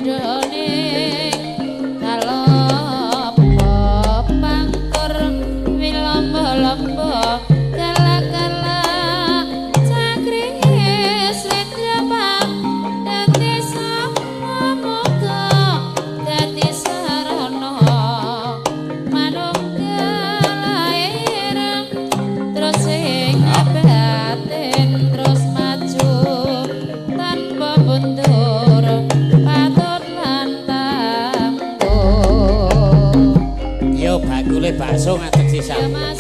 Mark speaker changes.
Speaker 1: Padane kalopo pangkur wilombo-lombo kala-kala cakringe slendra dadi samuga dadi sarana manunggal lair terus ing batin terus maju tanpa mundur patut lan tangguh.
Speaker 2: Yo bakule bakso ngadeg
Speaker 1: Ya
Speaker 2: sisan.
Speaker 1: Mas.